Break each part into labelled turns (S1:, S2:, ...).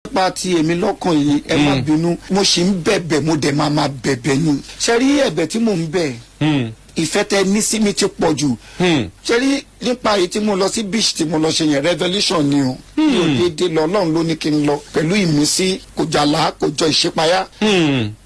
S1: Nípa ti èmi lọ́kàn yìí, ẹ má bínú, mo sì ń bẹ̀bẹ̀, mo dẹ̀ máa bẹ̀bẹ̀ ni. Ṣe rí ẹ̀bẹ̀ tí mò ń bẹ̀, ìfẹ́ tẹ ní sí mi ti pọ̀ jù. Ṣe rí nípa èyí tí mo lọ sí beach, tí mo lọ ṣe yẹn, revelation ni o. Mi ò déédéé lọ, Ọlọ́run ló ní kí n lọ pẹ̀lú ìmísí, kò jàlá, kò jọ ìṣípayá.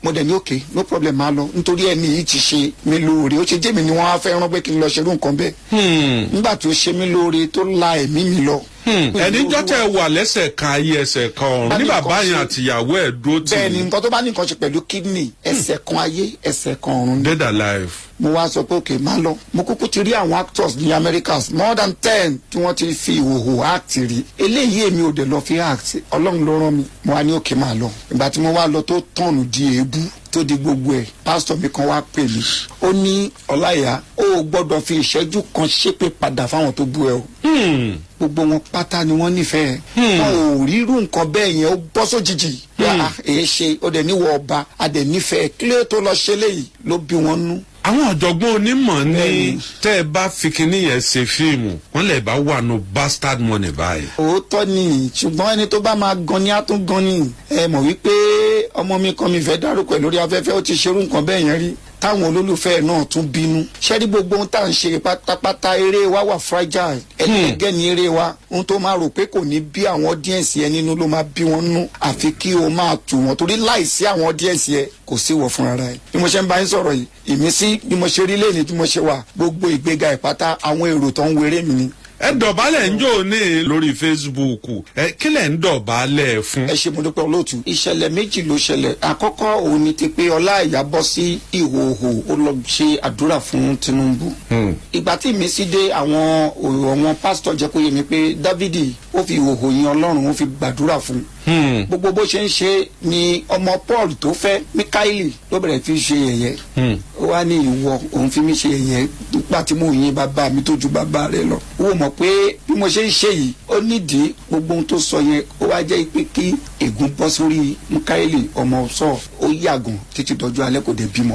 S1: Mo dẹ̀ ní okay, no problem, máa lọ, nítorí ẹni yìí ti ṣe mi lóore. Ó ṣe jẹ́ mi ni wọ́n á fẹ́ rán pé kí n lọ ṣerú nǹkan bẹ́ẹ̀ nígbà tí ó ṣe mí lóore tó la ẹ̀mí mi lọ.
S2: Ẹni jọ́tẹ̀ wà lẹ́sẹ̀ kan ayé, ẹsẹ̀ kan ọ̀run
S1: Bá
S2: ní
S1: ní
S2: bàbá
S1: nǹkan
S2: yẹn
S1: ṣe.
S2: àtìyàwó ẹ̀ dúró tì
S1: Bẹ́ẹ̀ ni.
S2: í.
S1: Nǹkan tó bá ní nǹkan ṣe pẹ̀lú kidney, ẹsẹ̀ kan ayé, ẹsẹ̀ kan ọ̀run ni.
S2: Dead alive.
S1: Mo wá sọ pé okay, máa lọ. Mo kúkú ti rí àwọn actors ní Americas, more than 10, tí wọ́n ti fi ìhòòhò act rí. Eléyìí, èmi ò dẹ̀ lọ fi act, Ọlọ́run ló rán mi. Mo wá ní okay, máa lọ. Ìgbà tí mo wá lọ, tó tọ̀nù di èébú, tó di gbogbo ẹ̀, pásítọ̀ mi kan wá pè mí, ó ní, "Ọláìyá, ó ò gbọ́dọ̀ fi ìṣẹ́jú kan ṣépè padà fáwọn tó bú ẹ o. Gbogbo wọn pátá ni wọ́n nífẹ̀ẹ́, wọn ò rírú nǹkan bẹ́ẹ̀ yẹn." Ó bọ́ sójijì pé, "Ah, èé ṣe?" Ó dẹ̀ níwọ̀ ọba, a dẹ̀ nífẹ̀ẹ́ kílẹ̀ tó lọ ṣe léyìí ló bí wọn nú.
S2: Àwọn ọ̀jọ̀gbọ́n onímọ̀ ní tẹ́ ẹ bá fi kinní yẹn ṣe fíìmù, wọ́n lè bá wà nù bastard money báyìí.
S1: Òótọ́ ni, ṣùgbọ́n ẹni tó bá máa gan ni á tún gan ni. Ẹ mọ̀ wípé ọmọ mi kan, mi fẹ́ dárúkọ ẹ̀ lórí afẹ́fẹ́, ó ti ṣerú nǹkan bẹ́ẹ̀ yẹn rí, táwọn olólùfẹ́ náà tún bínú. Ṣẹ́rí gbogbo ohun tá à ń ṣe pátápátá, eré wa wà fragile, ẹlẹgẹ́ ni eré wa. Ohun tó máa rò pé kò ní bí àwọn audience yẹn nínú ló máa bí wọn nú, àfi kí o máa tù wọ́n, torí láìsí àwọn audience yẹn, kò sí wọ̀ fúnra rẹ̀. Bí mo ṣe ń bá yín sọ̀rọ̀ yìí, ìmísí bí mo ṣe rí lẹ́ni tí mo ṣe wà, gbogbo ìgbéga ìpátá, àwọn èrò tó ń weré mi ni.
S2: Ẹ dọ̀bálẹ̀ ń jò ní lórí Facebook, ẹ kílẹ̀ ń dọ̀bálẹ̀ fún?
S1: Ẹ ṣe, mo dúpẹ́, olóòtú. Ìṣẹ̀lẹ̀ méjì ló ṣẹlẹ̀. Àkọ́kọ́ òun ni ti pé Ọláìyá bọ́ sí ìhòòhò, ó lọ ṣe àdúrà fún Tinubu. Ìgbà tí mi sì dé, àwọn pásítọ̀ jẹ́ kó yé mi pé Dávidi, ó fi ìhòòhò yin Ọlọ́run, ó fi gbàdúrà fún gbogbo bó ṣe ń ṣe ni ọmọ Paul tó fẹ́, Mikaeli, ló bẹ̀rẹ̀ fi ṣe yẹ̀yẹ́. Ó wá ní, "Ìwọ òun fi mí ṣe yẹ̀yẹ́ nígbà tí mò ń yin bàbá mi tó ju bàbá rẹ lọ. Ó mọ̀ pé bí mo ṣe ń ṣe yìí, ó nídìí." Gbogbo ohun tó sọ yẹn, ó wá jẹ́ pé kí ègún bọ́ sórí Mikaeli ọmọ sọ, ó yàgàn títí dọjọ́ alẹ́, kò dé bímọ.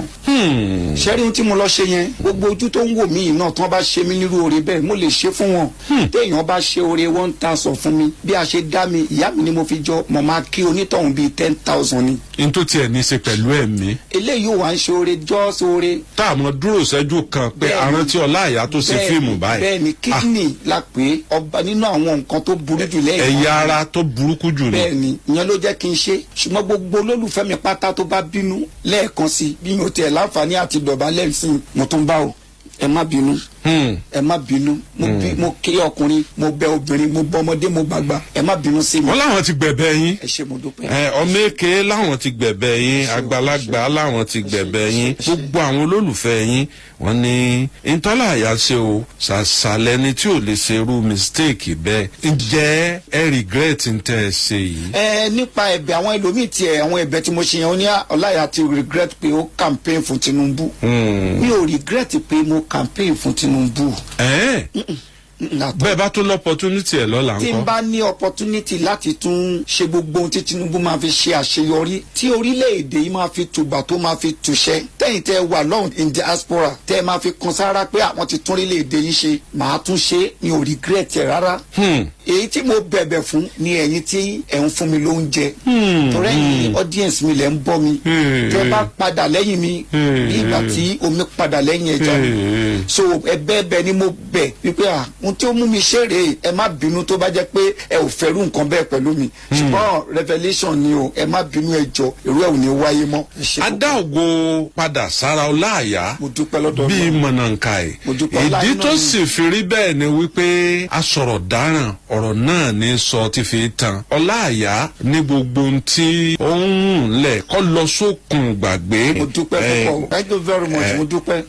S1: Ṣẹ́rí ohun tí mo lọ ṣe yẹn, gbogbo ojú tó ń wò mí yìí náà, tí wọ́n bá ṣe mí nírú oore bẹ́ẹ̀, mo lè ṣe fún wọn. Téèyàn bá ṣe oore 1,000 fún mi, bí a ṣe dá mi, ìyá mi ni mo fi jọ, mo máa kí onítọ̀hún bíi 10,000 ni.
S2: N tó tiẹ̀ ní í ṣe pẹ̀lú ẹ̀mí.
S1: Eléyìí ò wá ń ṣe oore, jọ́ sóore.
S2: Tá a mọ dúró ṣẹ́jú kan pé arántí Ọláìyá tó ṣe fíìmù báyìí.
S1: Bẹ́ẹ̀ ni, kidney la pé ọba nínú àwọn nǹkan tó burú jù lẹ́yìn.
S2: Ẹ̀yà ara tó burúkú jù ní.
S1: Bẹ́ẹ̀ ni, ìyẹn ló jẹ́ kí n ṣe. Ṣùgbọ́n gbogbo olólùfẹ́ mi pátá tó bá bínú, lẹ́ẹ̀kan sí, bí mi ò tiẹ̀ láǹfààní àti dọ̀bálẹ̀ sí i, mo tún bá o, ẹ má bínú, ẹ má bínú. Mo bí mo kí ọkùnrin, mo bẹ obìnrin, mo bọ ọmọdé, mo gbàgbà, ẹ má bínú sí mi.
S2: Wọ́n láwọn ti gbẹ̀bẹ̀ yín.
S1: Ẹ ṣé, mo dúpẹ́.
S2: Ẹ ọmọ èké láwọn ti gbẹ̀bẹ̀ yín, àgbàlagbà láwọn ti gbẹ̀bẹ̀ yín, gbogbo àwọn olólùfẹ́ yín, wọ́n ní ìtọ́lá àyà ṣe o, ṣàṣàlẹ̀ ni tí ò lè ṣe irú mistake bẹ́ẹ̀. Ǹjẹ́ ẹ regret ń tẹ́ ẹ ṣe yìí?
S1: Ẹ nípa ẹ̀bẹ̀ àwọn ẹlòmíì tiẹ̀, àwọn ẹ̀bẹ̀ tí mo ṣe yẹn, ó ní Ọláìyá ti regret pé ó campaign fún Tinubu. Mi ò regret pé mo campaign fún Tinubu.
S2: Bẹ́ẹ̀ bá tún l'opportunity ẹ̀ lọ́la
S1: Tí n
S2: ńkọ́?
S1: bá ní opportunity láti tún ṣe gbogbo ohun tí Tinubu máa fi ṣe àṣeyọrí, tí orílẹ̀-èdè yìí máa fi tùbà, tó máa fi tùṣẹ́, tẹ̀yìn tẹ́ wà lọ́hùn in diaspora, tẹ́ máa fi kan sára pé àwọn ti tún orílẹ̀-èdè yìí ṣe, màá tún ṣe. Mi ò regret ẹ̀ rárá. Èyí tí mo bẹ̀bẹ̀ fún ni ẹ̀yin tí ẹ̀ ń fún mi lóúnjẹ, torí ẹ̀yin audience mi lẹ̀ ń bọ́ mi. Tẹ́ bá padà lẹ́yìn mi, bí ìgbà tí omi padà lẹ́yìn ẹja mi. So ẹ̀bẹ̀ ẹ̀bẹ̀ ni mo bẹ̀ wípé à ohun tí ó mú mi ṣe rèé, ẹ má bínú tó bá jẹ́ pé ẹ ò fẹ́rù nǹkan bẹ́ẹ̀ pẹ̀lú mi, ṣùgbọ́n revelation ni o. Ẹ má bínú, ẹ jọ, èrò ẹ̀ ò ní wáyé mọ́. Ẹ ṣé púpọ̀.
S2: Adá ògo padà sára Ọláàyá
S1: Mo dúpẹ́ lọ́dọ̀
S2: bíi
S1: Ọlọ́run.
S2: mọ̀nàǹkà ẹ̀.
S1: Mo dúpẹ́.
S2: Ìdí
S1: Ọlá
S2: tó
S1: iná ni.
S2: sì fi rí bẹ́ẹ̀ ni wípé a sọ̀rọ̀ dáràn, ọ̀rọ̀ náà ní sọ ti fi tán. Ọláàyá ní gbogbo ohun tí ó ń lẹ̀ kọ́ lọ sókun gbàgbé.
S1: Mo dúpẹ́ púpọ̀, thank you very much, mo dúpẹ́.